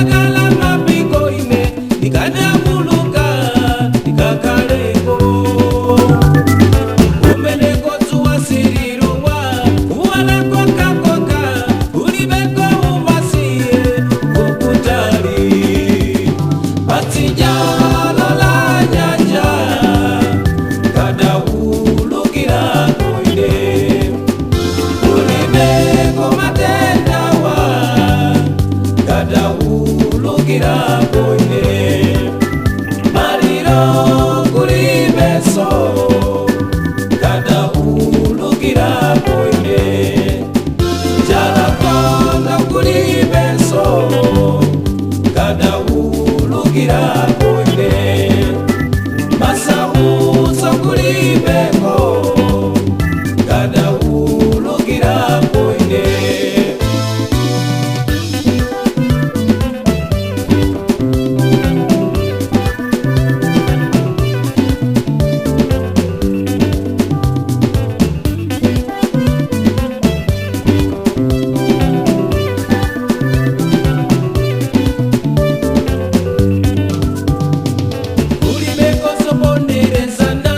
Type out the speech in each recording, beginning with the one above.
Ndikadakala mapiko ine ndikadabuluka ndikakaleko kumeneko dzuwa sililowa kuwala kokakoka kulibeko umasiye kukutali patsijalo la nyanja kadaulukira kuine kulibeko matendawa kadaulukira kuine maliro kulibeso kadaulukira kuine jalakonda kulibeso kadaulukira kuine masabuso kulibeko kadaulukira kuine. Kulibekosoponderezana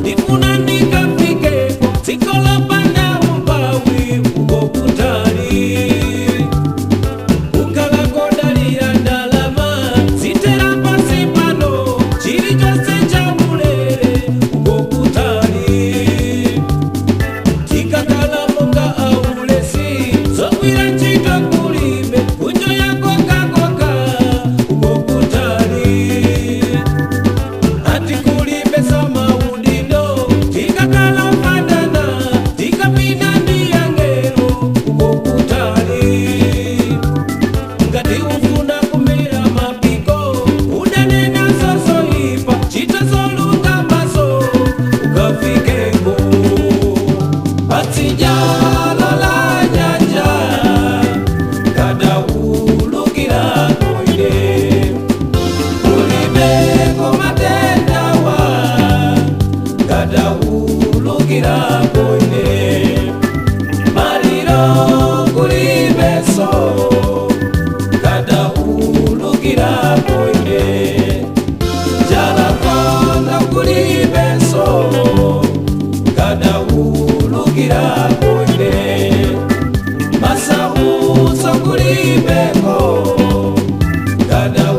ndifuna ndikafikeko dziko lopanda umphawi ukokutali kukalakodalira ndalama zitera pansi pano chilichonse chaulere ukokutali tikakhala monga aulesi zogwira ntchito kulibe kunjoya kokakoka ukokutali atikulibesa maudindo tikakala fanana tikapinda ndiyangero ukokutali ngati ufuna kumera mapiko udanena zozoipa chita zolungamaso ukafikeko patsijalo la nyanja kadaulukira kuine kulibeko matendawa kadaulukira kuine maliro kulibeso kadaulukira kuine jalakonda kulibeso kadaulukira kuine masabuso kulibeko kada.